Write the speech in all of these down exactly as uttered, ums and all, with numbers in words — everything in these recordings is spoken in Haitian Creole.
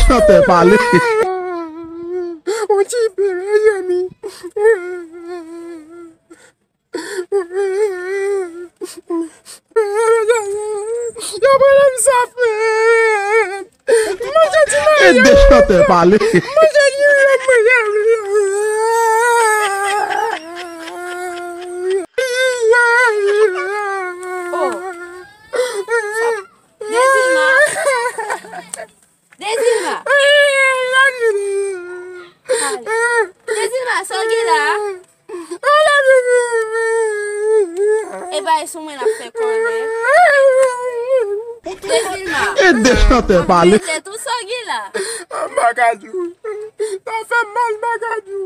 chantè pale. Yon ti pe, mezanmi. Yo pran m sa fè. Manje ti mari. E de chantè pale. Manje ti mari. Oh. Dezilma. Dezilma. Dezilma, sa w gen la? E bay sou mwen l ap fè kòlè. Dezilma. E de chantè pale. Mete tou sa w gen la. M pa ka di w. Sa fè m mal, m pa ka di w.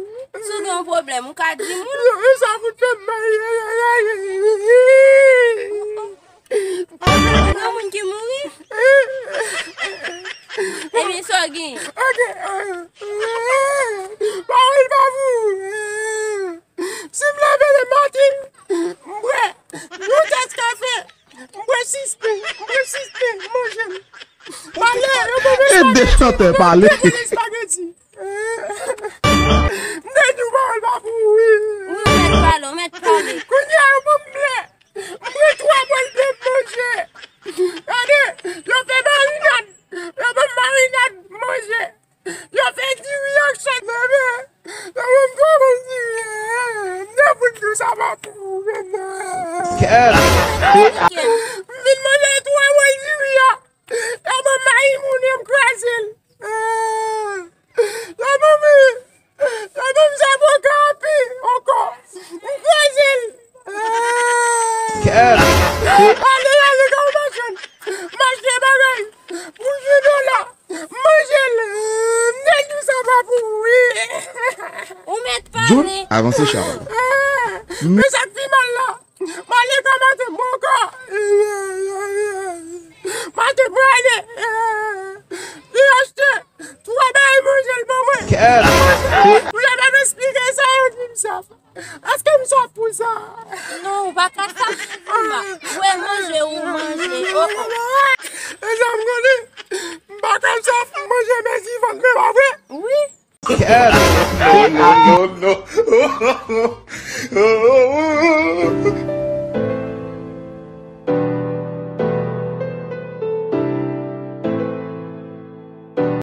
Si w gen yon pwoblèm, ou ka di moun. E sa fout fè m mal. Gen moun ki mouri? Ebyen, sa w gen? Ok. Pawòl pa pou ou. Si m leve le maten, m bwè yon tès kafe, m bwè sis pen, m bwè sis pen, m manje l. Pale, yo bon. E de chantè pale. Espageti. M te di w pawòl pa pou ou, wi. Wi, ou mèt pale, ou mèt pale. Kounye a, yo ban m ble. M pran twa bòl ble m manje. Gade, yo fè marinad. Yo ban m marinad manje. Yo fè diri ak sòs bebe. Yo ban m twa bòl diri. M te fout di w sa pa pou ou, menm. Kèt. M vin manje twa bòl diri a. Yo ban m mayi moun, yo kraze l. Yo ban m, yo ban m zaboka api ankò. M kraze l. Kèt. Ale, ale, ka w machann. M achte bagay pou ven dola. M manje l. M te di w sa pa pou ou, wi. Ou mèt pale. John, avanse, Charles. Men sa k pi mal la. M ale ka maten m ankò. Maten mwen ale. Li achte twa bagay manje l ban mwen. Kèt. Ou ta dwe esplike sa yo di m sa. Èske m sòf pou sa? Non, ou pa ka sòf pou m. Ou wè manje ou manje. Oh, oh. E sa m konnen. M pa ka sòf manje mèsi vant mwen, pa vre? Wi. Kèt. No, no, no, no.